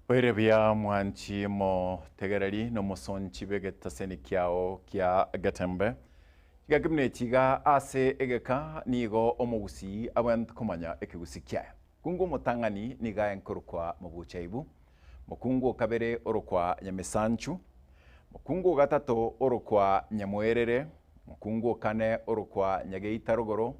Oire buya mwanchi motegereri na omosonchi bw'egetaseni kiao kia Getembe. Chingaki buna echi iga ase egeka nigo omogusii abwenerete komanya ekegusii kiaye. Mokungu omotang'ani nigo aye nkorokwa Mobuchaibu, mokungu o kabere orokwa Nyamesanchu, mokungu o gatato orokwa Nyamoerere, mokungu o kane orokwa Nyageita rogoro,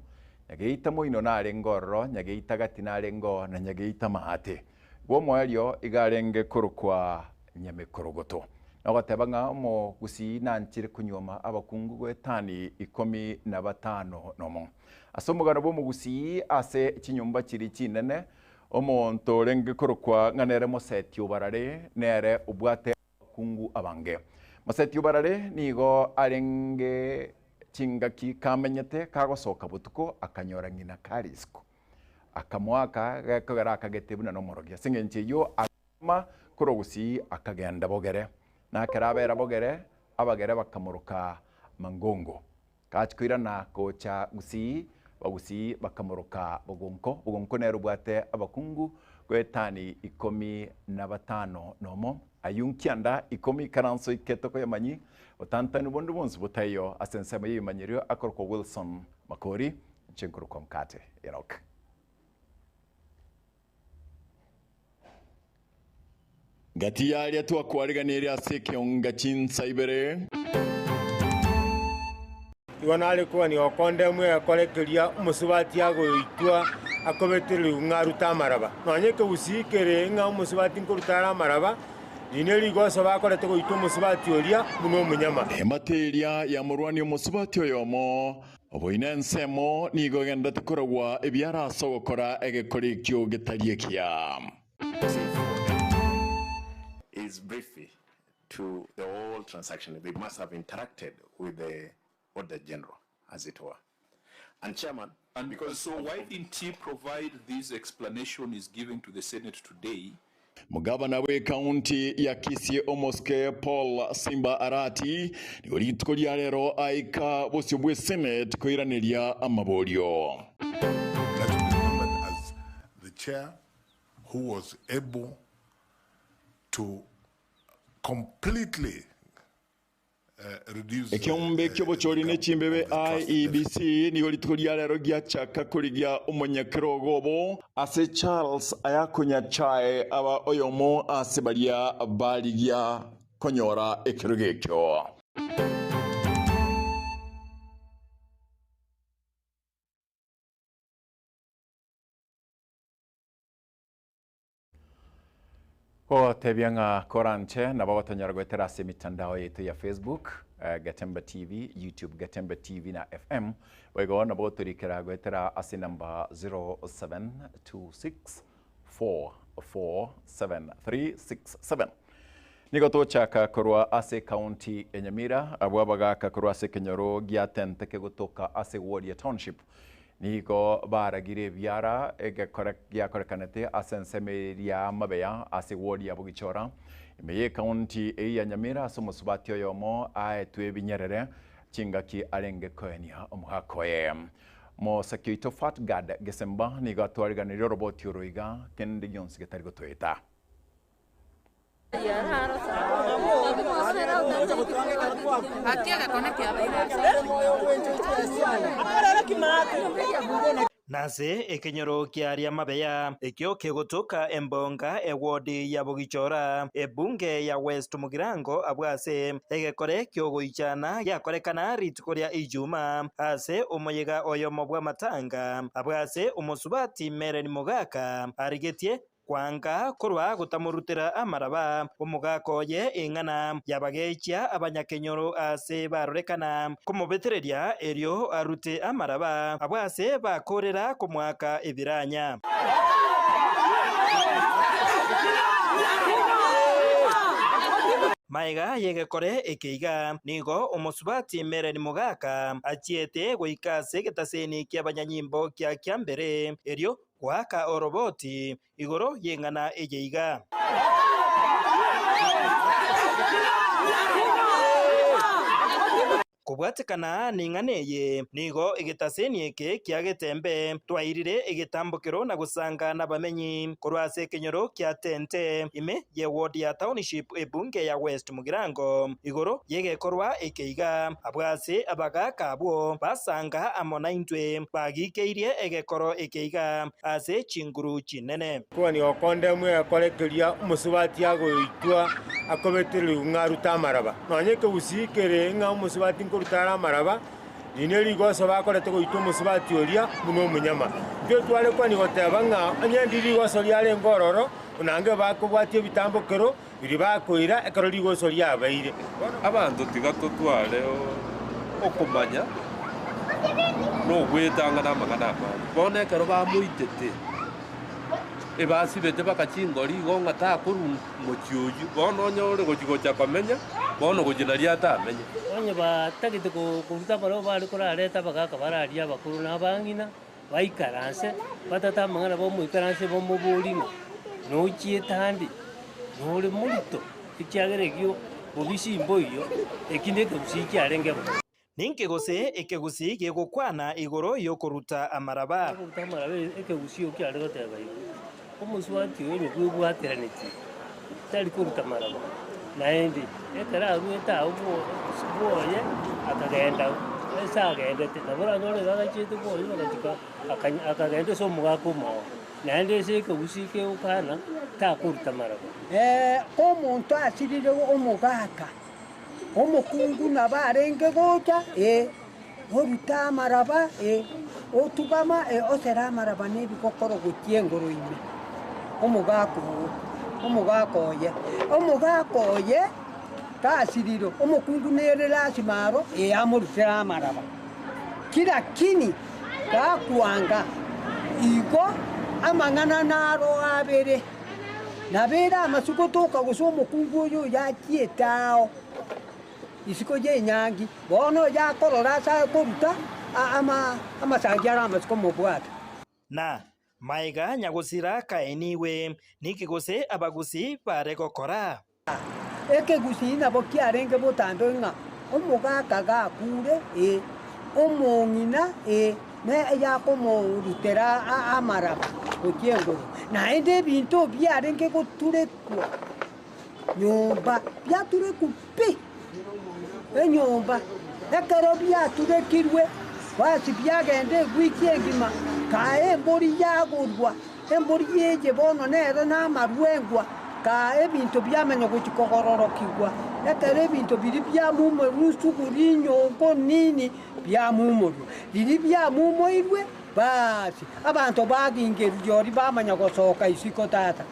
Nyageita moino narenge ororo, Nyageita gati narenge oo, na Nyageita maate. Bw'omoerio iga arenge korokwa Nyamekorogoto. Nogoteba ng'a omogusii nanchire konyuoma abakungu goetani ikomi na batano nomo. Ase omogano bw'omogusii ase chinyomba chiria chinene, omonto orenge korokwa ng'a nere Moseti Obarare nere obwate abakungu abange. Moseti Obarare nigo arenge chingaki kamenyete kagosoka botuko akanyora ng'ina kare isiko. Akamoaka gekogera akagete buna nomorogi. Ase engencho eyio akama korwa gusii akagenda bogere. Na ekero abera bogere, abagere bakamoroka Mangongo. Gachia koirana gocha gusii, abagusii bakamoroka Bogonko. Bogonko nere obwate abakungu goetani ikomi na batano nomo. Ayio nkianda ikomi ikaranso ike tokoyamanyi, botantanu bonde bwonsi botaiyo ase ensemo y'ebimanyerio akorokwa Wilson Makori. Inche nkorokwa Mkate Enock. Gati y'aria twakwariganirie ase ekeonga chinsa ibere. Igo nare kogania gokondemwa egekore keria omosubati agoitwa akobetererigwa ng'a arute amaraba. Nonya ekegusii kere ng'a omosubati nkoruta are amaraba, riria nerigoso bakorete goita omosubati oria buna omonyama. Emate eria yamorwania omosubati oyomo, Oboina ensemo nigo egenderete koragwa ebiara ase ogokora egekora ekio getari ekiya. Is briefly to the whole transaction they must have interacted with the auditor general as it were and chairman And because so why didn't he provide this explanation he's giving to the Senate today? Omogabana bw'ekaunti ya Kisii Omosike Paul Simba Arati nigo rituko ria rero aika bosio bwe Senate koiraneria amaborio. Like to be remembered as the chair who was able to completely Ekeombe ki'obochori ne chimbebe IEBC nigo rituko ria rero giachaka korigia omonyakerogo obo ase Charles Ayakonyachae aba oyomo ase baria barigia konyora ekerogo ekio. Gotebia ng'a koranche nabo gotonyora goetera ase emitandao yaito ya Facebook, Getembe TV, YouTube Getembe TV na FM. Boigo nabo gotorikera goetera ase enamba 0726447367. Nigo togochaka korwa ase ekaunti ya Nyamira, abwo abagaka korwa ase ekenyoro gia Tenteke gotoka ase Woria Township Nigo baragire ebiara egekore giakorekanete ase ensemo eria mabeya ase ward ya Bogichora, ime y'ekaunti eyio ya Nyamira ase omosubati oyomo aetwe ebinyerere chingaki arenge koenia omogaka oye. Mosaki oito Fatgard Gesemba nigo atwariganirie oroboti oro iga kende gionsi getari gotoeta. Nase ekenyoro kiaria mabeya, ekio kegotoka embonga ewodi ya Bogichora, ebunge ya West Mugirango abwo ase egekore kiogoichana giakorekana rituko ria Ijumaa ase omoyega oyomo bw'amatanga abwo ase omosubati Meren Mogaka arigetie Kwanga korwa gotamorutera amaraba omogaka oye eng'ana y'abagechia abanyakenyoro aase barorekana komobetereria erio arute amaraba abwo aase bakoorera komoaka ebiranya. Magega y'egekore eke iga, nigo omosubati Meren Mogaka achiete goika ase egetaseni ki'abanyanyimbo kia Kiambere, erio Goaka oroboti igoro y'eng'ana eye iga. Kobwatekana neng'ana eye, nigo egetaseni eke kia Getembe twairire egetambokero na gosanga nabamenyi korwa ase ekenyoro kia Tente ime ye ward ya Township ebunge ya West Mugirango igoro y'egekorwa eke iga. Abwo ase abagaaka abwo basanga amo naintwe bagikeirie egekoro eke iga ase chinguru chinene. Kwani okonde mwekorekeria omosubati agoitwa akobetererigwa ng'a arute amaraba. Nonya ekegusii kere ng'a omosubati nkoruta are amaraba, riria rigoso bakorete goitwa omosubati oria buna omonyama. Intwe tware kwani goteba ng'a onye ndiri rigoso riarenge ororo, onange bakobwatia ebitambokero biria bakoira ekero rigoso riabeire. Abanto tiga totware okomanya na ogwetanga namang'ana amange. Bono ekero bamoitete, ebasibete baka chingori igo ng'a takorwa mochie oyio, bono onye ore gochia gocha komenya, bono gochia nario atamenye. Onye batagete koruta amaroro bare korareta abagaka bararia abakoro na abang'ina, baikaranse, batate amang'ana bamoikaranse bamoborie ng'a nochiete ande, nore morito, ekiagera ekio bobisi mboiyo, eki nekegusii kiarenge bo. Ninki gose ekegusii gegokwana igoro y'okoruta amaraba? Okoruta amaraba ekegusii okio kiare goteba igo, Omosubati oyo onye bwebwateranetie, tari koruta amaraba, naende ekero aruete agwo bwoye akagenda ase agendete, nabo oranyore iga agachiete bwoye agachika akanya akagenda ase omogaka omoao, naende ase ekegusii kegokana takoruta amaraba. Omonto asirire omogaka, omokungu nabo arenge gocha, ee, oruta amaraba, ee, otugama, ee, osera amaraba na ebigokoro gochia engoro ime, omogaka oo, omogaka oye. Omogaka oye tasirire, omokungu nere lasima aro, ee, amorutere amaraba. Ki lakini gakwanga igo amang'ana naro abere. Nabo ere amasuko toka gose omokungu oyo oyachiete ao isiko y'enyangi, bono oyo akorora ase akoruta amasangi are amasuko mobwate. Na maega nyagosira kaenigwe, niki gose abagusii bare gokora? Ekegusii nabo kiarenge botambe ng'a omogaka gakure, ee, omong'ina, ee, ne eyakomorutera amaraba gochia engoro. Naende ebinto biarenge goturekwa nyomba, biaturekwa pi enyomba. Ekero biaturekirwe, basi biagenda ewiki engima, kaa embori yagorwa. Embori eye bono nere namarwengwa, kaa ebinto biamanya gochia kogororokigwa, ekero ebinto biria biamumoirwe nsuguri, inyongo, nini, biamumoirwe. Riria biamumoirwe, baasi, abanto bagingeruria oria bamanya gosoka isiko tata.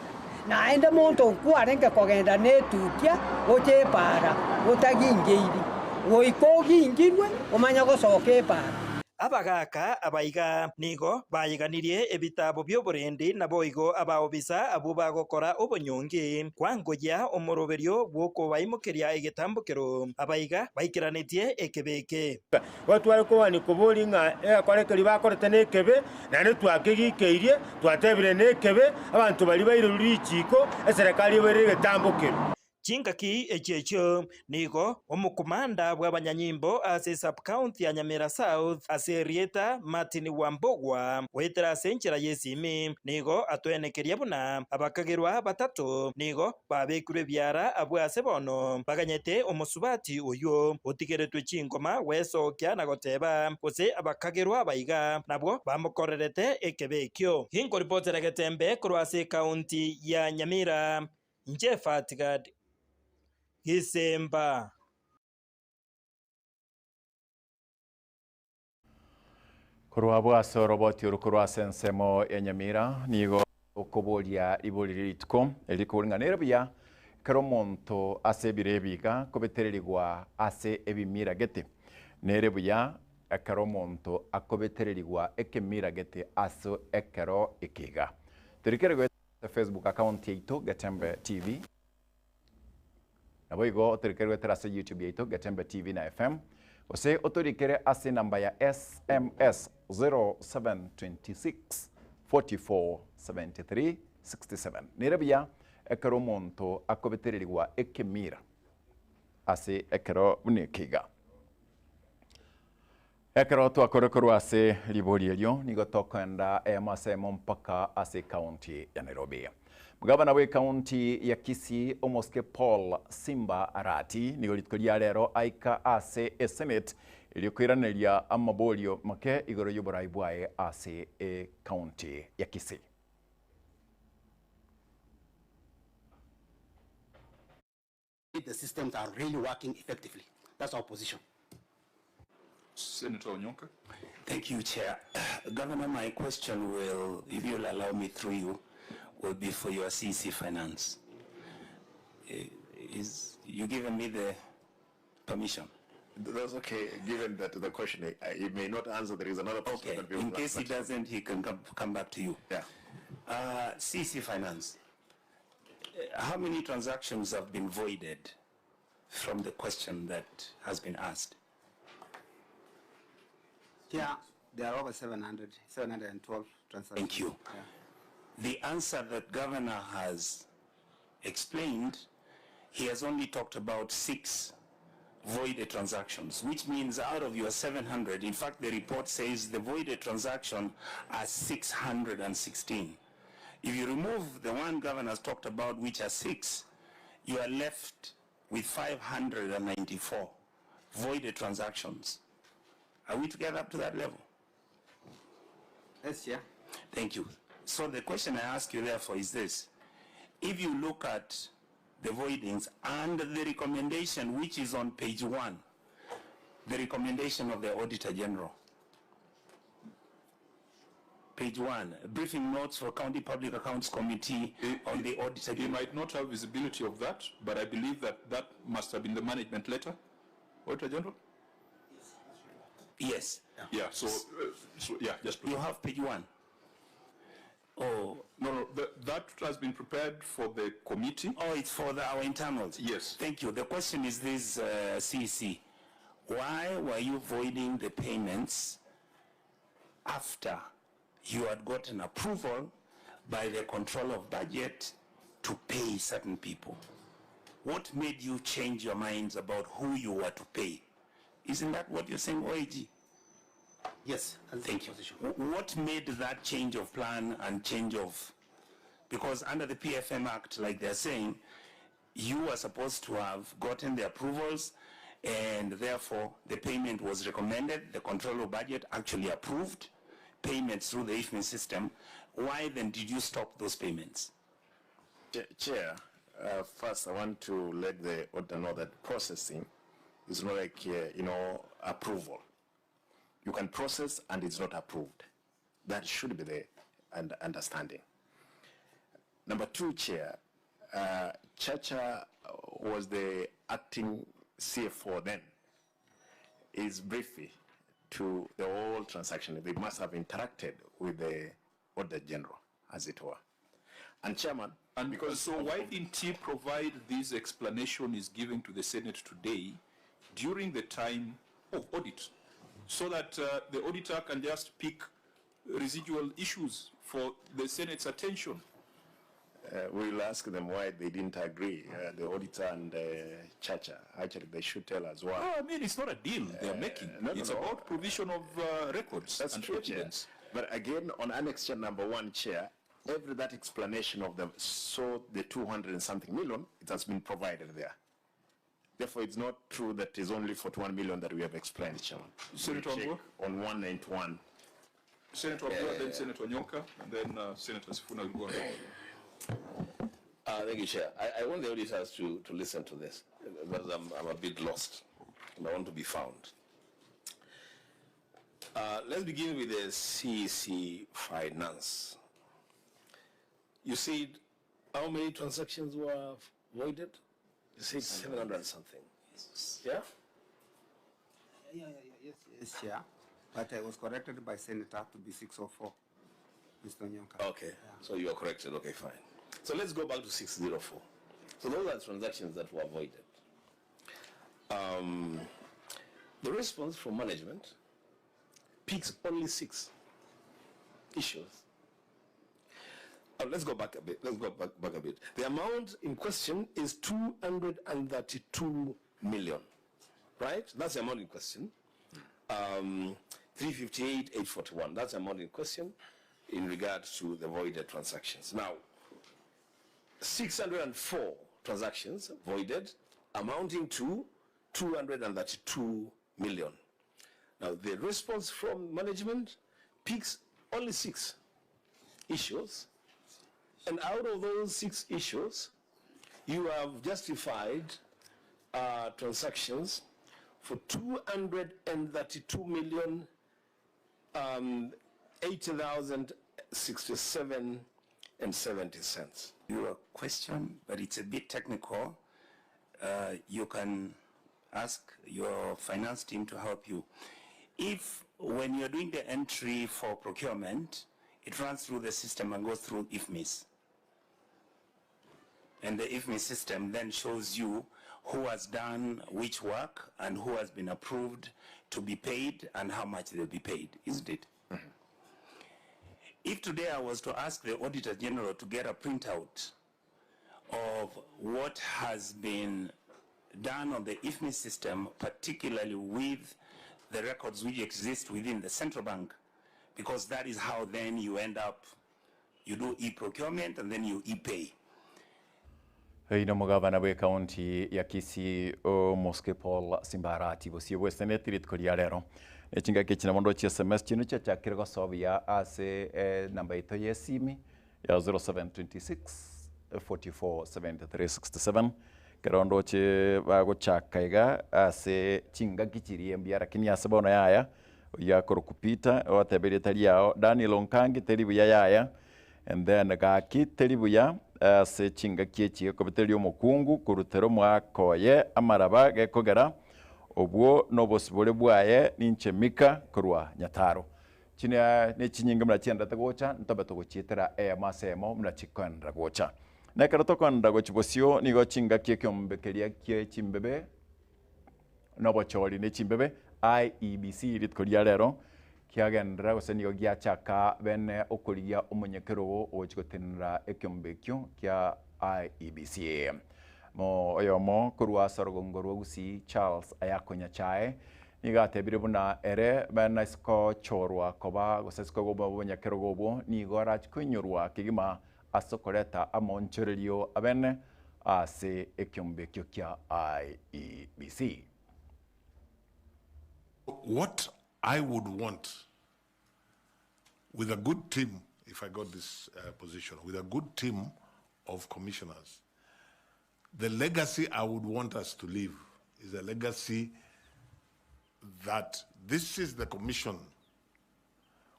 Naende monto nkwarenge kogenda netukia gocha epaara otagingeiri, goika ogingirwe omanye gosoka epaara. Abagaaka abaiga nigo bayeganirie ebitabu bi'oborendi, naboigo abaobisa abwo bagokora obonyongi kwangoyia omoroberio bw'okobaimokeria egetambokero. Abaiga baikeranetie ekebe eke. Gotware kobani koboria ng'a egekora keria bakorete nekebe, naende twakegikeirie, twatebire nekebe, abanto baria bairerwe richiiko, eserekari ebairere egetambokero. Chingaki echi echio nigo omokomanda bw'abanyanyimbo ase esub-county ya Nyamira South ase erieta Martin Wambogwa goetera ase enchera y'esimi nigo atoenekeria buna abakagerwa batato nigo babekirwe ebiara abwo ase bono baganyete omosubati oyio otigeretwe chingoma gwesokia na goteba gose abakagerwa abaiga nabwo bamokorerete ekebe ekio. Ginkoripotera Getembe korwa ase ekaunti ya Nyamira. Inche Fatgad Gisemba. Korwa abwo ase oroboti oru korwa ase ensemo ya Nyamira nigo okoboria ribori ria rituko erikobori ng'a nere buya ekero omonto ase ebiro ebi iga kobetererigwa ase ebimira gete. Nere buya ekero omonto akobetererigwa ekemira gete ase ekero eke iga. Torikere Ase Facebook account yaito Getembe TV. Naboigo otorikere goetera ase YouTube yaito Getembe TV na FM. Gose otorikere ase enamba ya SMS 0726 44 73 67. Nere buya ekero omonto akobetererigwa ekemira ase ekero buna eke iga. Ekero twakore korwa ase ribori erio, nigo tokoenda eyemo ase eyemo mpaka ase ekaunti ya Nairobi. Gavana bw'ekaunti ya Kisii omosike Paul Simba Arati nigo rituko ria rero aika ase esenate erio koiraneria amaborio make igoro y'oborai bwaye ase ekaunti ya Kisii. The systems are really working effectively. That's our position. Senator Onyonka. Thank you, Chair. Governor, my question will, if you'll allow me through you, will be for your CEC Finance. Is you given me the permission? That's okay, given that the question, he may not answer, there is another person. Okay, in case he doesn't, he can come back to you. Yeah. CEC Finance, how many transactions have been voided from the question that has been asked? Yeah, there are over 712 transactions. Thank you. Yeah. The answer that Governor has explained, he has only talked about 6 voided transactions, which means out of your 700, in fact, the report says the voided transaction are 616. If you remove the one Governor has talked about, which are 6, you are left with 594 voided transactions. Are we together up to that level? Yes, yeah. Thank you. So the question I ask you, therefore, is this. If you look at the voidings and the recommendation, which is on page 1, the recommendation of the Auditor General, page 1, briefing notes for County Public Accounts Committee on the Auditor He General. might not have visibility of that, but I believe that that must have been the management letter. Auditor General? Yes. Yeah, so, yeah, just You have page 1. Oh. No, no, that has been prepared for the committee. Oh, it's for our internals? Yes. Thank you. The question is this, CEC. Why were you voiding the payments after you had gotten approval by the control of budget to pay certain people? What made you change your minds about who you were to pay? Isn't that what you're saying, OAG? Yes. Thank you. What made that change of plan and change of... Because under the PFM Act, like they're saying, you are supposed to have gotten the approvals and therefore the payment was recommended, the control of budget actually approved payments through the IFMIS system. Why then did you stop those payments? Chair, first I want to let the auditor know that processing is not like approval. You can process and it's not approved. That should be the understanding. Number 2, Chair, Chacha was the acting CFO then. Is briefly to the whole transaction. They must have interacted with the Auditor General, as it were. And Chairman... And because, so why didn't he provide this explanation is given to the Senate today during the time of audit, so that the auditor can just pick residual issues for the Senate's attention? We'll ask them why they didn't agree, the auditor and Chacha. Actually, they should tell us why. No, it's not a deal they're making. No, no, It's no. about provision of records That's and true, Chair. evidence. But again, on Annex number 1, Chair, every that explanation of the, so the 200 and something million, it has been provided there. Therefore, it's not true that it's only 41 million that we have explained, Chairman. Senator We check Wambua? On 191. Senator Wambua, then Senator Onyonka, and then Senator Sifuna will go on. Thank you, Chair. I want the auditors to listen to this, because I'm a bit lost and I want to be found. Let's begin with the CEC Finance. You said how many transactions were voided? You said 700 and something. Yeah? Yeah, yeah, yeah, yes, yes, Chair. But I was corrected by Senator to be 604, Mr. Onyonka. Okay, Yeah. So you are corrected. Okay, fine. So let's go back to 604. So those are transactions that were voided. The response from management picks only 6 issues. Oh, let's go back a bit. Let's go back a bit. The amount in question is 232 million, right? That's the amount in question. 358 841. That's the amount in question in regard to the voided transactions. Now, 604 transactions voided amounting to 232 million. Now, the response from management picks only 6 issues, and out of those 6 issues, you have justified transactions for 232 million, 80,067 and 70 cents. Your question, but it's a bit technical. You can ask your finance team to help you. If when you're doing the entry for procurement, it runs through the system and goes through IFMIS. And the IFMIS system then shows you who has done which work and who has been approved to be paid and how much they'll be paid, isn't it? If today I was to ask the Auditor General to get a printout of what has been done on the IFMIS system, particularly with the records which exist within the central bank, because that is how then you end up, you do e-procurement and then you e-pay. Oino omogabana bw'ekaunti ya Kisii Omosike Paul Simbarati bosio bw'eseneti rituko ria rero. Ne chingaki echi nabo ndoche SMS chiino chiachakire gosobia ase enamba yaito y'esimi ya 0726 44 73 67 ekero ndoche bagochaka iga ase chingaki chiria mbuya lakini ase bono yaya oyio akorokwa Peter ogoteba erieta riao Daniel Onkangi teri buya yaya And then gaki teri buya ase chingaki echi gekobiteria omokungu korutera omwaka oye amaraba gekogera obwo nobosibore bwaye ninche Mika korwa Nyataro. Chine nechinyinge buna chiendete gocha ntobe togochietera eyemo ase eyemo buna chikoenderera gocha. Na ekero tokoenderera gochia bosio nigo chingaki ekiombe keria kie chimbebe nobochori ne chimbebe, IEBC, rituko ria rero kiagenderera gose nigo giachaka bene okorigia omonyekerogo ogochia gotenenera ekiombe ekio kia IEBC. Mo oyomo korwa ase orogongo rwa Gusii Charles Ayako Nyachae nigo atebire buna ere bene ase kochorwa koba gose ase koba omonyakerogo obwo nigo arache koinyorwa kegima ase okoreta amaonchorerio abene ase ekiombe ekio kia IEBC. What I would want with a good team, if I got this position, with a good team of commissioners, the legacy I would want us to leave is a legacy that this is the commission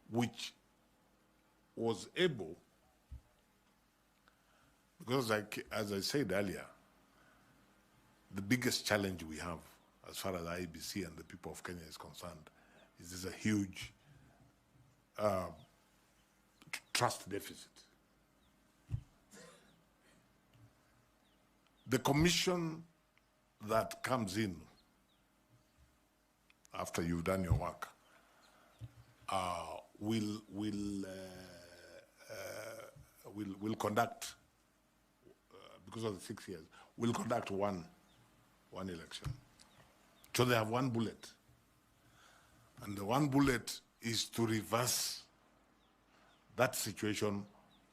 which was able, because as I said earlier, the biggest challenge we have as far as IEBC and the people of Kenya is concerned is there's a huge trust deficit. The commission that comes in after you've done your work will conduct, because of the 6 years, will conduct one election. So they have one bullet. And the one bullet is to reverse that situation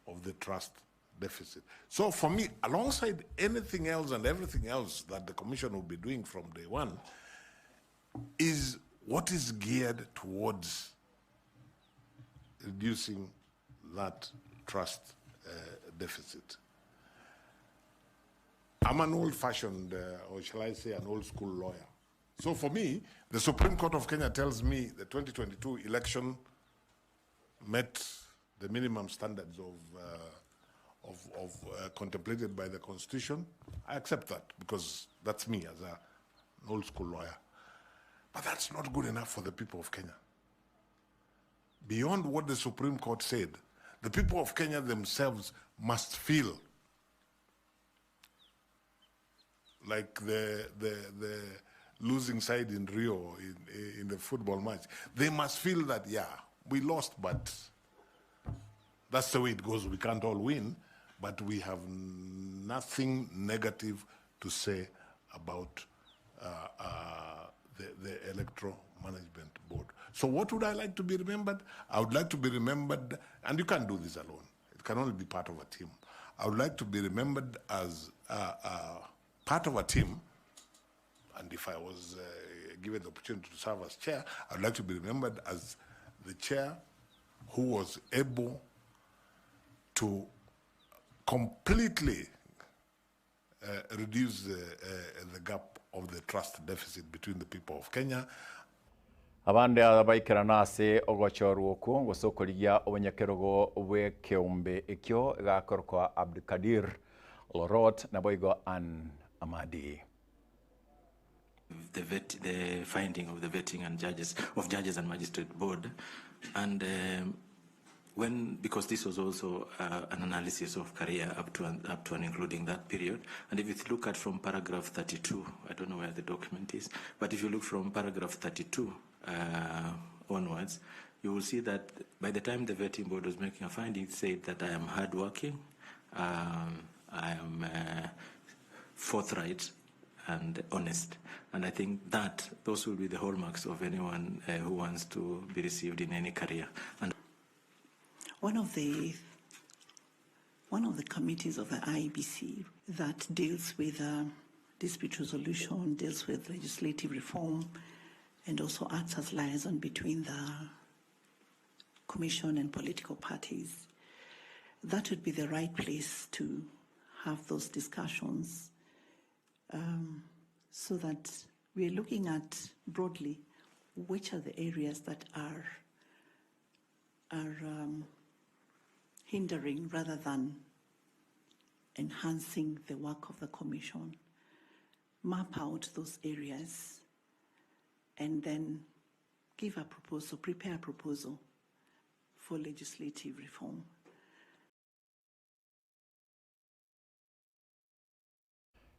of the trust deficit. So for me, alongside anything else and everything else that the commission will be doing from day one, is what is geared towards reducing that trust deficit. I'm an old-fashioned, or shall I say an old-school lawyer. So for me, the Supreme Court of Kenya tells me the 2022 election met the minimum standards of contemplated by the Constitution. I accept that because that's me as an old-school lawyer. But that's not good enough for the people of Kenya. Beyond what the Supreme Court said, the people of Kenya themselves must feel like the losing side in Rio in the football match. They must feel that, yeah, we lost, but that's the way it goes. We can't all win, but we have nothing negative to say about the, the Electoral Management Board. So what would I like to be remembered? I would like to be remembered, and you can't do this alone. It can only be part of a team. I would like to be remembered as part of a team, and if I was given the opportunity to serve as chair, I would like to be remembered as the chair who was able to completely reduce the gap of the trust deficit between the people of Kenya. Abande abaikerana ase ogochorwa okwo gose okorigia obonyakerogo bw'ekeombe ekio egakorokwa Abdikadir Lorot naboigo Ann Amadi. The, vet, the finding of the vetting and judges of judges and magistrate board, and when because this was also an analysis of career up to and, up to and including that period. And if you look at from paragraph 32, I don't know where the document is, but if you look from paragraph 32 onwards, you will see that by the time the vetting board was making a finding, it said that I am hardworking, I am forthright and honest. And I think that those will be the hallmarks of anyone who wants to be received in any career. And One of the committees of the IEBC that deals with dispute resolution, deals with legislative reform, and also acts as liaison between the commission and political parties. That would be the right place to have those discussions so that we are looking at broadly which are the areas that are hindering rather than enhancing the work of the commission. Map out those areas and then give a proposal, prepare a proposal for legislative reform.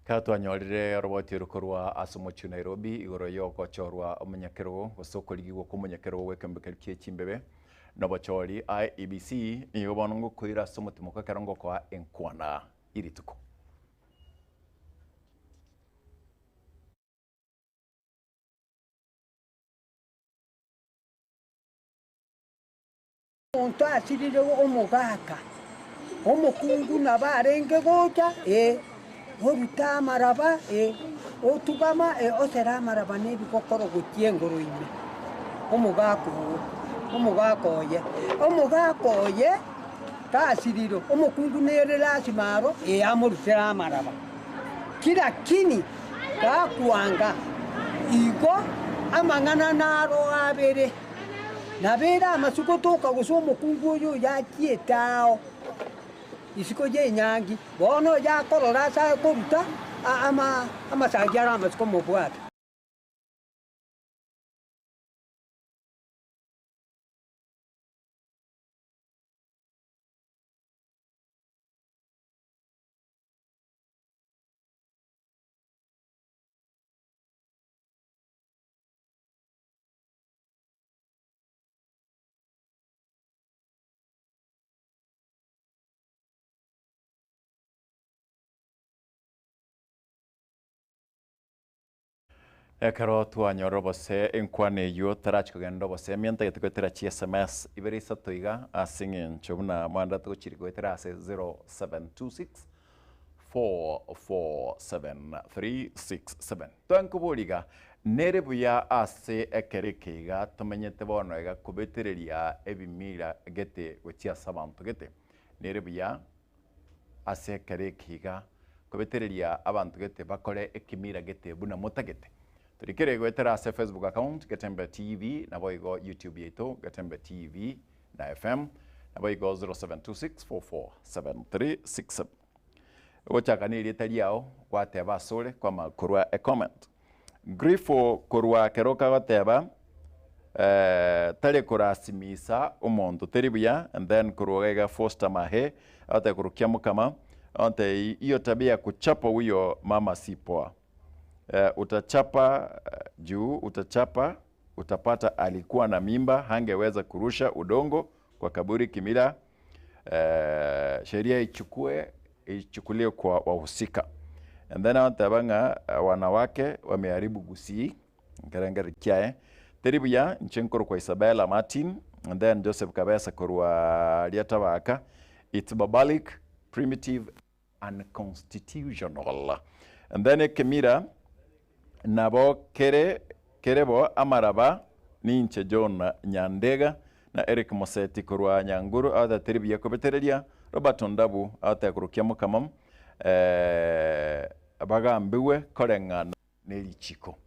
Katwanyorire roboti rukorwa ase omochie Nairobi igoro yogochorwa omonyakerogo gose okorigigwa kwa omonyakerogo gwekembekeri kie chimbebe nobochori IEBC nigo bono ngokoira ase omotimoka ekero ngokoa enkwana irituko. Omonto asirire omogaka, omokungu nabo arenge gocha eh, oruta amaraba eh, otugama eh, osera amaraba na ebigokoro gochia engoro ime. Omogaka ogo, omogaka oye, omogaka oye kasirire, omokungu nere lazima aro eh, amorutere amaraba. Ki lakini gakwanga igo amang'ana naro abere nabere amasuko toka gose omokungu oyo yachiete ao isiko ya enyangi bono yakorora ase akoruta ama amasangi are amasuko mobwate. Ekero twanyora obose enkwana eywo tarachi kogenda obose emiento gete goetera chi SMS ibere isato iga ase eng'encho buna mwanda togochiri goetera ase 0726 447 367 twankobori iga nere buya ase ekero eke iga tomenyete bono iga kobetereria ebimira gete gochia ase abanto gete nere buya ase ekero eke iga kobetereria abanto gete bakore ekemira gete buna motagete torikere goetera ase Facebook account Getembe TV naboigo YouTube yaito Getembe TV na FM naboigo 0726 447367 gochaka na erieta riao gwateba asore kwama korwa ecomment Grifo korwa kero kagoteba tari korasimisa omonto teri buya. And then korwa gaiga Foster Mahe agoteba korukia mukama agote hiyo tabia ya kuchapa huyo mama si poa. Utachapa juu utachapa utapata alikuwa na mimba, hangeweza kurusha udongo kwa kaburi kimila. Sheria ichukuliwe kwa wahusika. And then agoteba ng'a wanawake wameharibu Gusii. Nkerengererio kiaye teri buya inche nkorokwa Isabella Martin and then Joseph Kabesa korwa Riatabaka it's barbaric, primitive unconstitutional and then ekemira nabo kere kerebo amaraba ninche John Nyandega na Eric Moseti korwa Nyanguru agotateri buya kobetereria Robert Ondabu agoteba korwa Kiamokama eh, bagambigwe koreng'ana nerichiko.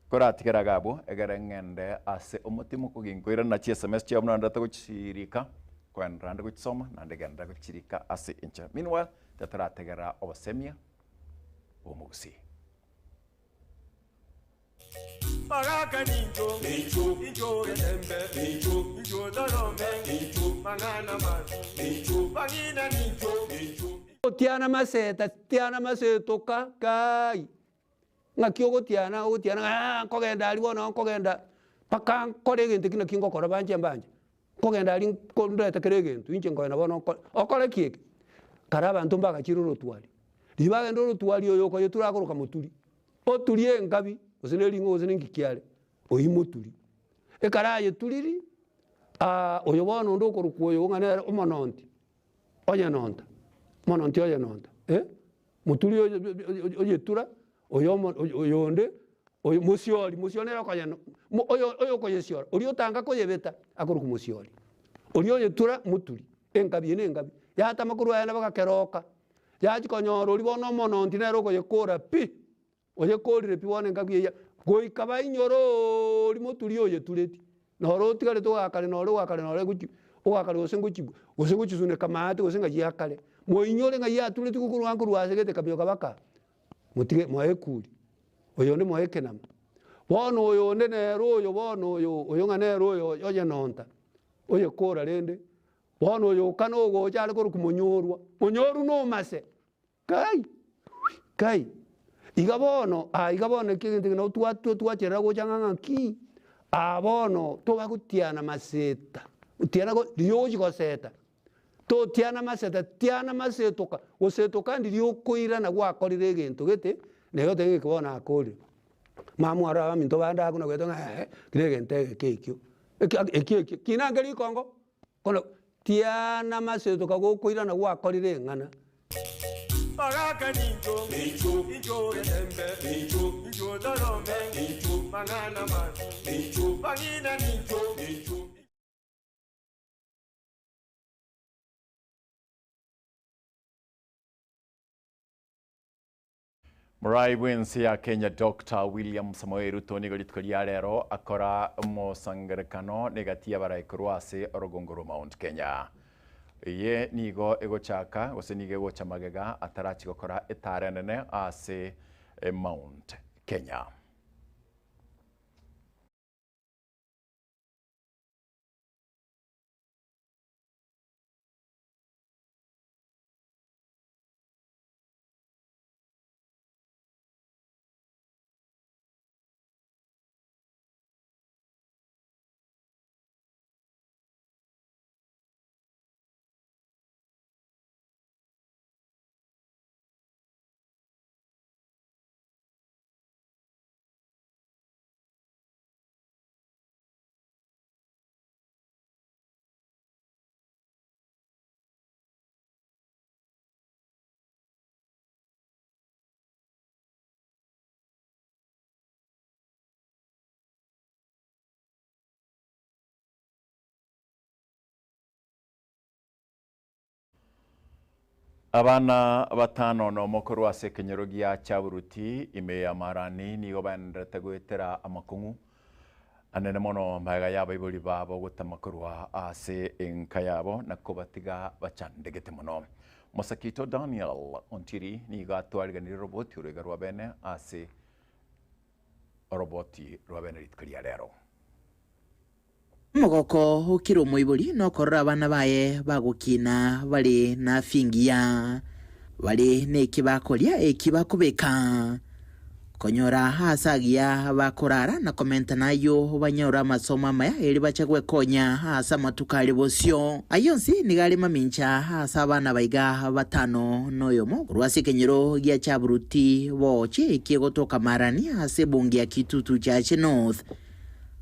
Koratigere iga abwo, egere ng'ende ase omotima okoginkoirana na chiSMS chiabo buna ndete gochirika, koenderera nde gochisoma, naende genderera gochirika ase enchera. Meanwhile, tatorategerera obosemia bw'omogusii. Bagaka nincho, incho getembe, incho torome, mang'ana masu, bang'ina nincho. Otiana maseta, tiana masetoka, kai. Ng'aki ogotiana ogotiana ng'a aa nkogenda aria bono nkogenda mpaka nkore egento ekio naki ngokora banche mbanche. Nkogenda aria nko ndete kera egento inche nkogenda bono nkore, okore ki eke? Kare abanto mbagachire orotwari, riria bagenda orotwari oyo okoyetura akoroka moturi, oturie enkabi gose ne ring'o gose ne nki kiare, oyio moturi. Ekero ayeturiri, oyo bono onde okorokwa oyo ng'a nere omononti, oyenonta, omononti oyenonta eh. Moturi oyetura, oyo omo oyonde, oyo mosiori, mosiori nere okoyeno mo oyo oyokoyesiora, oria otanga koyebeta akorokwa mosiori. Oria oyetura moturi, enkabi eye na enkabi, yatama korwa aye nabo gakeroka, yachia konyora oria bono omononti nere okoyekora pi, oyekorire pi bono enkabi eyia, goika bainyore oria moturi oyetureti. Noro otigarete ogakare nore ogakare nore gochi ogakare gose ngochi gose ngochisuneka maate gose ng'ai akare. Moinyore ng'ai aturetigwe korwa nkorwa ase gete kaminyoka baka motige moe ekuri, oyonde moe ekenama. Bono oyonde nere oyo bono oyo oyo ng'a nere oyo oyenonta, oyekora rende, bono oyo okana ogocha are korokwa monyorwa, monyorwa na omase. Kai! Kai! Iga bono, aa iga bono eki egento eke nabo twa twa twacherera gocha ng'a ng'aki, aa bono tobagotiana maseta, gotiana go riria ogochi goseta, totiana maseta, tiana masetoka, gosetoka ndiria okoirana gwakorire egento gete, na igo otebe ng'a eke bono nakorire. Mama aro abaminto bande abwo nagoeta ng'a eeh, eki na egento egeke ekio, eki ekio ekio, kina nkeri rikongo. Kono tiana masetoka gokoirana gwakorire eng'ana. Bagaka nincho, incho getembe, incho torome, mang'ana masu, bang'ina nincho. Morai bw'ense ya Kenya Doctor William Samoei Ruto nigo rituko ria rero akora omosangerekano negati y'abarai korwa ase orogongo rwa Mount Kenya. Eye nigo egochaka gose nigo egocha magega atarachi gokora etara enene ase Mount Kenya. Abana batano nomo korwa ase ekenyoro gia Chaburuti ime ya Marani nigo baendererete goetera amakong'u anene mono magega y'abaibori babo gotama korwa ase enka yabo na kobatiga bachandegete mono. Mosakito Daniel Ontiri nigo atwariganirie oroboti oroiga rwa bene ase oroboti rwa bene rituko ria rero. Omogoko o kera omoibori nokorora abana baye bagokina bare nafia engiya, bare neki bakoria eki bakobeka. Konyora aase agiya bakorara na komentana ayio banyore amasomo amaya erio bache gwekonya ase amatuko aria bosio. Ayio onsi nigo are mamincha ase abana baiga batano noyomo korwa ase ekenyoro gia Chaburuti boche eki'egotoka Marani ase ebunge ya Kitutu Chache North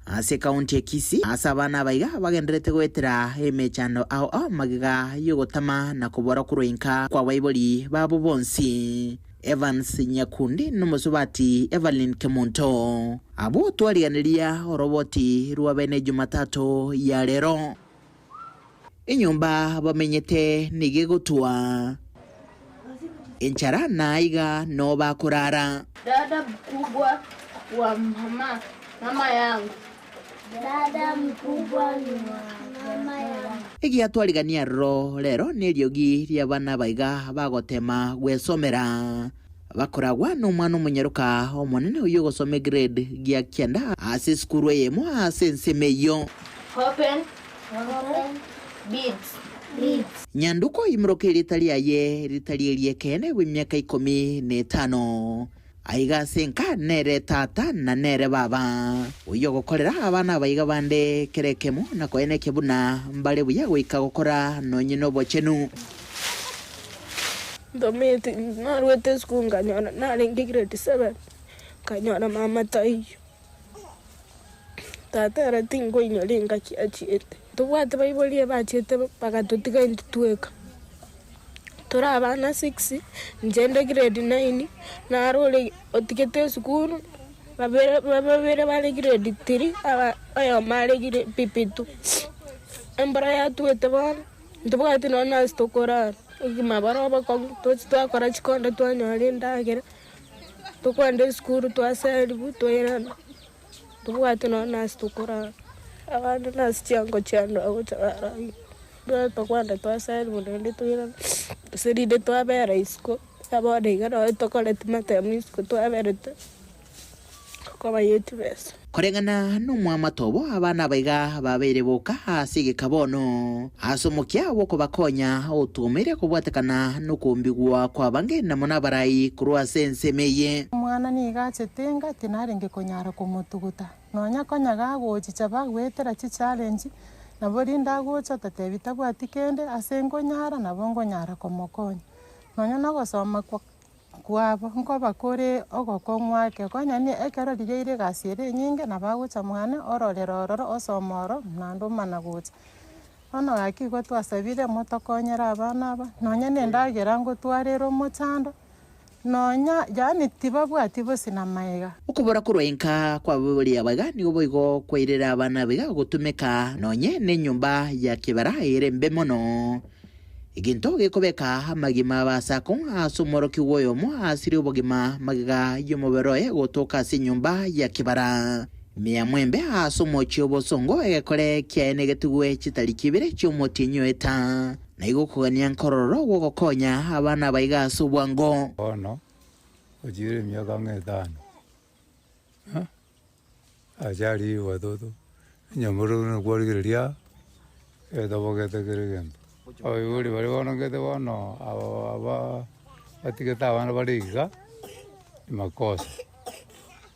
ase ekaunti ya Kisii ase abana abaiga bagendererete goetera emechando ao ao magega y'ogotama na kobora korwa inka kw'abaibori babo bonsi. Evans Nyakundi nomosubati Evelyn Kemunto. Abwo twarigeneria oroboti rwa bene Jumatatu ya rero. Enyomba bamenyete nigo egotwa enchara na aiga noo bakorara. Dada mkubwa wa mama, mama yangu. Dada mkubwa ni wa mama yangu. Egiatwarigania aroro rero neriogi ri'abana abaiga bagotema gwesomera. Bakoragwa nomwana omonyaroka omonene oyio ogosoma egrade gia kianda ase esukuru eyemo ase ensemo eyio. Open, open, beads, beads. Nyanduko oimiroka erieta riaye ritari eri'ekeene bw'emiaka ikomi na etano. Aiga ase enka nere tata na nere baba, oyio ogokorera abana abaiga bande kera ekemo na koenekia buna mbare buya goika gokora nonye nobochenu. Ntometi narwete esukuru nkanyora narenge grade seven, nkanyora mama taiyo, tata ere tinkoinyora engaki achiete. Tobwate baibori bachiete bagatotiga intwe tweka. Tore abana six, inche nde grade nine, naro ore otigete esukuru, babere babere bare grade three, aba oyomo are gre pp two. Embura yatwete bono, ntobwati nonya na ase tokorara, obogima bore obokong'u, tochi twakora chikonda twanyora endagera, tokwenda esukuru twaseriwa twairana. Tobwate nonya nase tokorara, abande nase chiango chiane bagocha bararire, bono tokwenda twasaria naende toirane, gose rinde twabera isiko, bono iga nonye tokoreti matemo isiko twaberete kobaia chibesa. Koreng'ana nomwamato obo abana abaiga babeire boka ase egeka bono, ase omokia bw'okobakonya otwomeire kobwatekana nokombigwa kw'abange na mono abarai korwa ase ensemo eye. Omwana nigo achete enga, tinarenge konyara komotuguta. Nonya konya gagochicha bagoetera chichallenge, nabo rinde agocha otatebi tabwati kende, ase nkonyara nabo nkonyara komokonya. Nonya na ogosoma kwa kwabo nkoba kore ogokong'u ake, konya ni ekero riria egasi ere enyinge nabo agocha mwane ororera ororo osoma oro naende omana gocha. Bono gaki igo twasabire motokonyere abana aba, nonya na endagera ngotwarere omochando, nonya yaani tibabwati bosi na magega. Okobora korwa inka kw'abaibori abaiga nigo boigo kwairire abana abaiga gotumeka nonye nenyomba ya kibera ere mbe mono. Egento gekobeka amagima abasako ase omworokigwa oyomo asirie obogima magega y'omobere oye gotoka ase enyomba ya kibara. Ime ya mwembe ase omochie obosongo egekore kiaye negetigwe chitariki ibere chi'omotienyi o eta. Na igo okogania nkororo gw'ogokonya abana abaiga ase obwango. Bono ochiire emiaka ang'e etano, acha aria watoto, enyomba ere kwarigereria etobogete kera egento. Abaibori baria bono ngete bono aba aba batigete abana bare iga, ni makosa.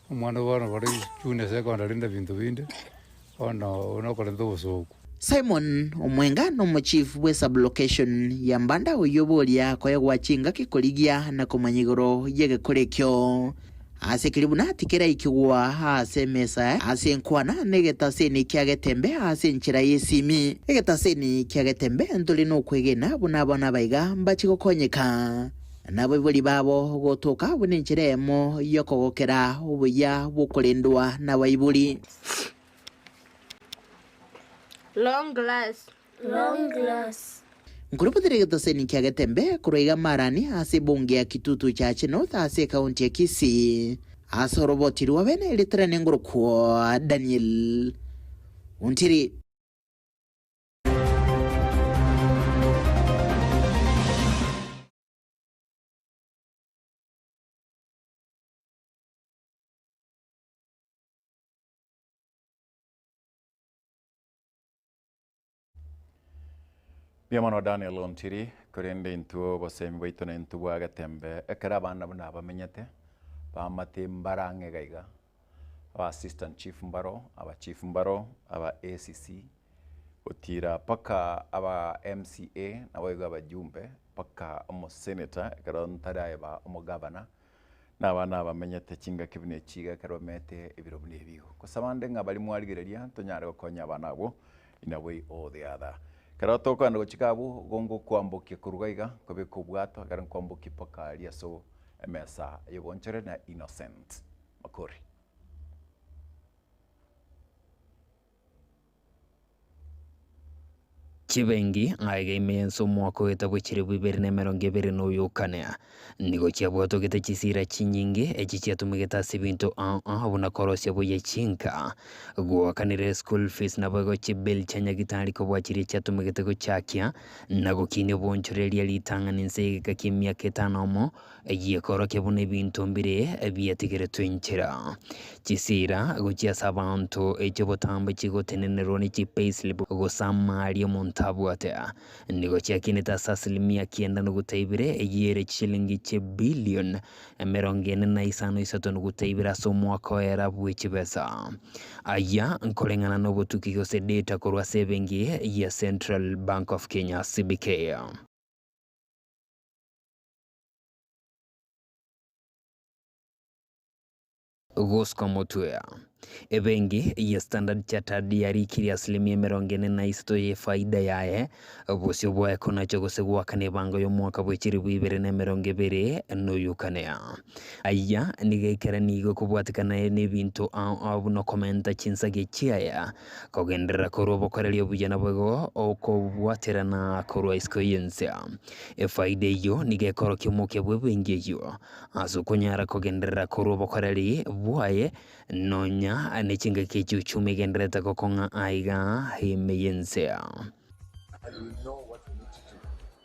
Omwana bono bare junior secondary na binto binde, bono oywo nokorenta obosoku. Simon Omwenga nomochief bwe sub-location ya Mbanda oyio boria koegwa chingaki korigia na komanya igoro y'egekora ekio. Ase keria buna tikeraikigwa ase emesa ase enkwana na egetaseni kia Getembe ase enchera y'esimi. Egetaseni kia Getembe ntore nokwegena buna abana abaiga mbache gokonyeka nabaibori babo gotoka buna enchera eyemo y'okogokera obuya bw'okorendwa nabaibori. Long glass. Long glass. Nkorobotera egetaseni kia Getembe korwa iga Marani ase ebunge ya Kitutu Chache North ase ekaunti ya Kisii. Ase oroboti rwa bene ritara nengorokwo Daniel Ontiri. Mbuya mono Daniel Ontiri, korende intwe obosemi bwaito na intwe bwa Getembe ekero abana buna bamenyete. Bamate mbare ang'e iga iga, aba assistant chief mbaro, aba chief mbaro, aba ACC, gotira mpaka aba MCA naboigo abajumbe, mpaka omosenator ekero ntaraeba omogavana, na abana abamenyete chingaki buna echi iga ekero bamenyete ebiro buna ebi igo. Gose abande ng'a baria mwarigereria tonyare gokonya abana abwo in a way or the other. Ekero tokogenda gochika abwo, igo ngokwambokia korwa iga iga, nkobeka obwato ekero nkwambokia mpaka aria ase emesa y'obonchore na Innocent Makori. Chibengi aiga ime y'ense omwaka oeta bwe chilifu ibere na emerongo ebere na oyokane, nigo chiabwatogete chisira chinyinge echi chiatumegete ase ebinto ao ao buna korosia buya chinka, goakanera eschool fees naboigo chibill chia nyagitari kobua chiria chiatumegete gochakia na gokinia obonchoreria ritang'ani inse y'egeka ki'emiaka etano omo Giekorokia buna ebinto mbire biatigeretwe inchera. Chisira gochia ase abanto echio botambe chigotenenerwa ne chipayslip gose amari omonto abwate nigo chiakinete ase asilimia kianda nuguta ibere eyio ere chishilingi chibillion emerongo ene na isano isato nuguta ibere ase omwaka oera bwe chibesa. Aya nkoreng'ana nobotuki gose data korwa ase ebenki ya Central Bank of Kenya, CBK. Gosuka motwe. Ebenki ya Standard Chartered yarikirie asilimia emerongo ene na isato y'efaida yaye bosio bwaye konacha gose goakana ebango y'omwaka bwe chilifu ibere na emerongo ebere na oyokane. Aya nigo ekeranigwe kobwatekana n'ebinto ao ao buna okomenta chinsagi chiaye, kogenderera korwa obokoreri obuya naboigo okobwaterana korwa isiko y'ense. Efaida eyio nigo ekorokia omokia bw'ebenki eyio ase okonyara kogenderera korwa obokoreri bwaye nonya ne chingaki echi'uchumi egendererete gokong'a aiga ime y'ense. And we know what we need to do,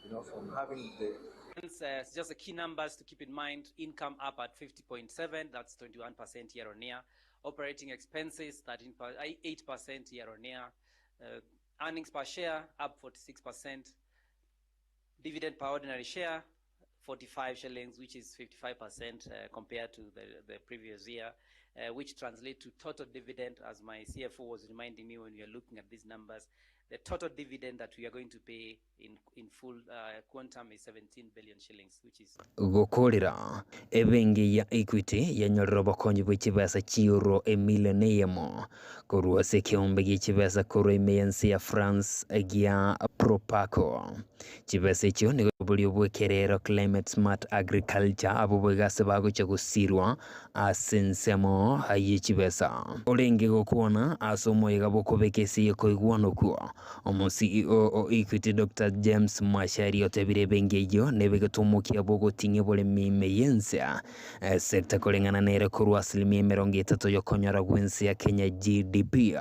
you know, from having the Uh, just the key numbers to keep in mind income up at 50.7, that's 21% year on year. Operating expenses, 13.8% year on year. Uh, earnings per share up 46%. Dividend per ordinary share, 45 shillings, which is 55% uh, compared to the, the previous year, uh, which translate to total dividend, as my CFO was reminding me when we are looking at these numbers, the total dividend that we are going to pay in, in full uh, quantum is 17 billion shillings, which is Gokorera, ebenki ya Equity yanyorire obokonyi bwe chibesa chi'euro emilion eyemo korwa ase ekeombe gie chibesa korwa ime y'ense ya France gia Proparco. Chibesa echio nigo borio bw'ekerero Climate Smart Agriculture abwo boigo ase bagochia gosirwa ase ensemo ye chibesa. Orenge gokwana ase omoyega bw'okobeka ase y'okoigwana okwo, omo CEO o Equity Doctor James Macharia otebire ebenki eyio nebegete omokia bw'ogoting'ia oboremi ime y'ense sector koreng'ana nere korwa asilimia emerongo etato y'okonyora gw'ense ya Kenya GDP.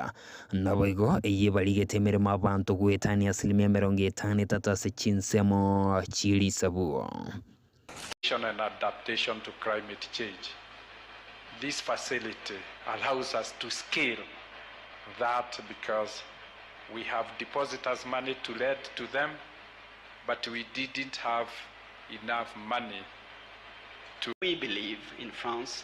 Naboigo eyio ebarigete emeremo abanto goetania asilimia emerongo etano etato ase chinsemo chie risabu. And adaptation to climate change. This facility allows us to scale that because we have depositors' money to lend to them, but we didn't have enough money to. We believe in France,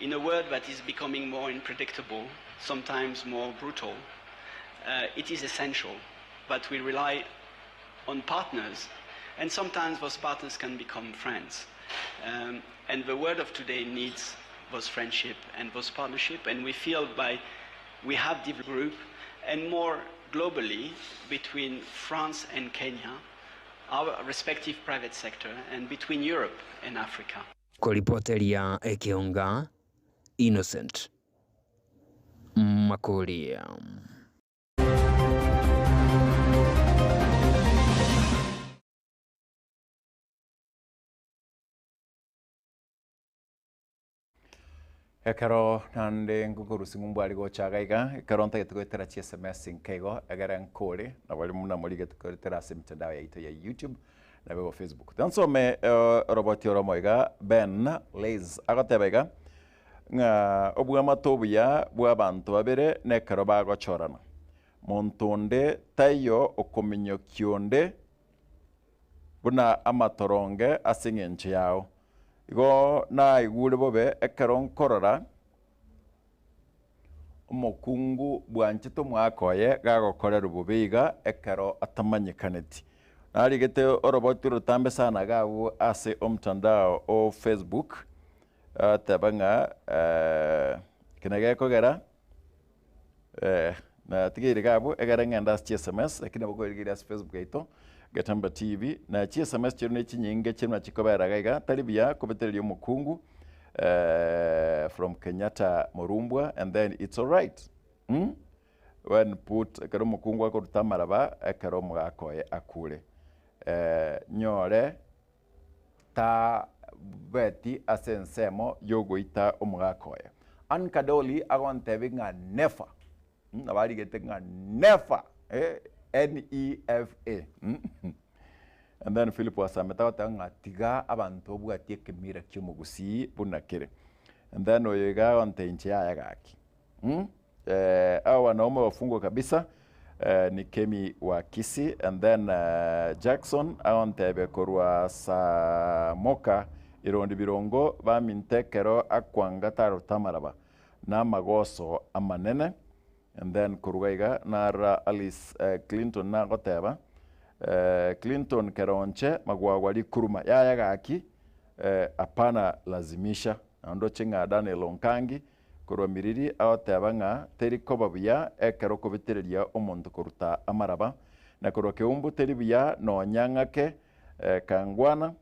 in a world that is becoming more unpredictable, sometimes more brutal, uh, it is essential that we rely on partners, and sometimes those partners can become friends. Um, and the world of today needs those friendship and those partnership, and we feel by we have developed group and more globally between France and Kenya, our respective private sector, and between Europe and Africa. Koripoteria Ekeonga, Innocent Makori. Ekero naende ngokorusia ng'umbu aria gocha iga iga, ekero ntagete goetera chi sms nke igo, egere nkore, nabo ere buna morigete koretera ase emitandao yaito ya YouTube, nabo igo Facebook. Tiga nsome oroboti oromo iga, Ben Liz agoteba iga, ng'a obwamate obuya bwa abanto babere nekero bagochorana. Monto onde taiyo okominyokia onde buna amatoronge ase eng'encho yao. Igo naigure bobe ekero nkorora omokungu bwanchete omwaka oye gagokorerwa bobe iga ekero atamanyekaneti. Narigete oroboti orotambe sana iga abwo ase omtandao o Facebook, ateba ng'a eke negekogera natigeire iga abwo egere ng'ende ase chiSMS lakini nabo kwerigeria ase Facebook yaito Getembe TV, na chiSMS chiria ne chinyinge chiria buna chikobera iga iga, tari buya kobetereria omokungu from Kenyatta Morumbwa and then it's alright mm when put ekero omokungu akoruta amaraba ekero omogaka oye akure nyore ta beti ase ensemo yogoita omogaka oye. Ann Kadoli agontebia ng'a never Nabo arigete ng'a never, N-E-F-A. And then Philip Wasamete agoteba ng'a tiga abanto babwatie ekemira kia omogusii buna kere. And then oyo iga agontebia inche yaya gaki. Hao wanaume wafungwe kabisa ni Kemi wa Kisii. And then Jackson agontebia korwa Samoka Irondi Birongo baminto ekero akwanga tarota amaraba. Namagoso amanene. And then korwa iga narora Alice Clinton nagoteba, Clinton keronche magwagwa rikuruma yaya gaki hapana lazimisha. Na ndoche ng'a Daniel Onkangi korwa Miriri agoteba ng'a teri koba buya ekero okobetereria omonto koruta amaraba. Na korwa Keumbu teri buya nonya ng'ake Kangwana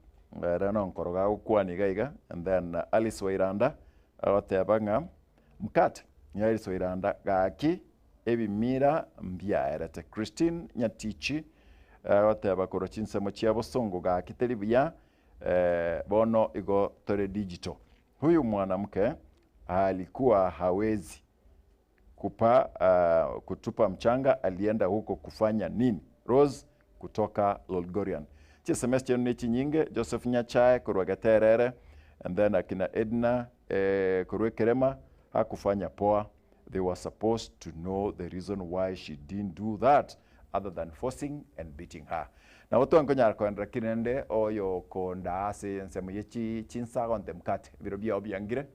ere nonkoroga agokwana iga iga. And then Alice Wairanda Agoteba ng'a mkate niariswe iranda gaki ebimira mbiaerete. Christine Nyatichi agoteba korwa chinsemo chia bosongo gaki teri buya bono igo tore digital. Huyu mwanamke alikuwa hawezi kupa kutupa mchanga alienda huko kufanya nini? Rose kutoka Lolgorian. Chisms chiaino ne chinyinge, Joseph Nyachae korwa Geterere and then akina Edna korwa Ekerema hakufanya poa, they were supposed to know the reason why she didn't do that other than forcing and beating her. Nabo twankonyara koenderera ki rende oyo okondaa ase ensemo ye chinsago nte mkate ebiro biao biangire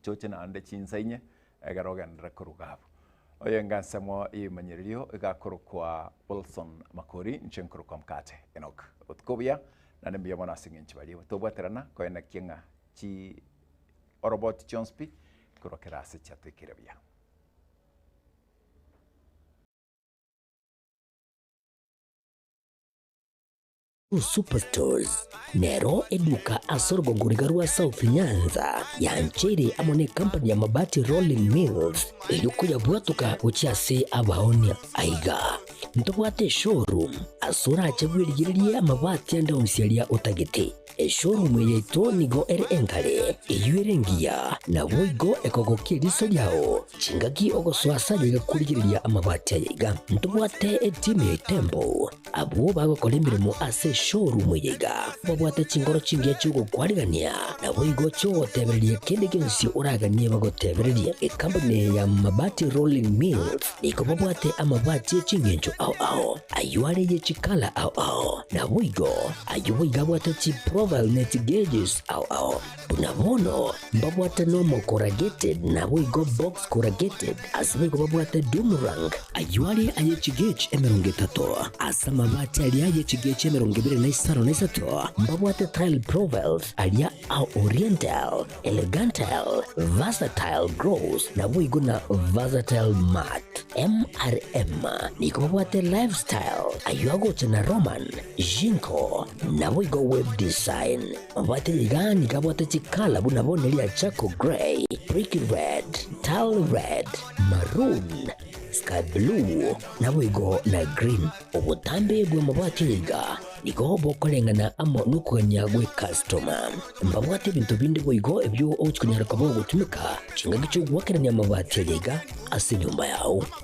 choche naende chinsa inye Ekero ogenderere koruga abwo. Oyo enga ensemo y'ebimanyererio igakorokwa Wilson Makori, inche nkorokwa Mkate Enock. Obotuko obuya, naende mbuya mono ase eng'encho baria tobwaterana koenekia ng'a chi oroboti chionsi pi korwa kera ase chiatoikire buya. Superstores nero eduka ase orogongo riga rwa South Nyanza yancheire amo ne company ya Mabati Rolling Mills erio koyabwatoka gochia ase abaonia. Aiga ntobwate eshowroom ase orache bwerigererie amabati ande onsi aria otagete. Eshowroom eye yaito nigo ere engare, eyio ere engiya, naboigo ekogokia eriso riao chingaki ogosoa ase aye iga korigereria amabati aya iga. Ntobwate etimu ya Itembo Abwo bagokora emeremo ase eshowroom eye iga babwate chinkoro chingiya chi'ogokwarigania, naboigo chi'ogotebereria kende gionsi oraganie bagotebererie. Ecompany eye ya Mabati Rolling Mills nigo babwate amabati e chingencho ao ao, ayio are ye chikala ao ao, naboigo ayio boigo abwate chiprofile ne chigauges ao ao. Buna bono mbabwate normal corrugated naboigo box corrugated, ase boigo babwate doomerang. Ayio are aye chigauge 30, ase amabati aria aye chigauge 23, mbabwate tile profiles aria a oriental, elegantile, versatile gloss, naboigo na versatile matte. MRM nigo babwate lifestyle, ayio agocha na Roman, Jinko, naboigo web design. Mabwate iga nigo abwate chikala buna bono eria charcoal grey, brick red, tile red, maroon, sky blue, naboigo na green. Obotambe bw'amabati aya iga nigo bokoreng'ana amo nokogania gw'ecustoma. Mbabwate ebinto binde boigo ebio ogochi konyara koba ogotumeka chingaki chi'ogoakerania amabati aya iga ase enyomba yao.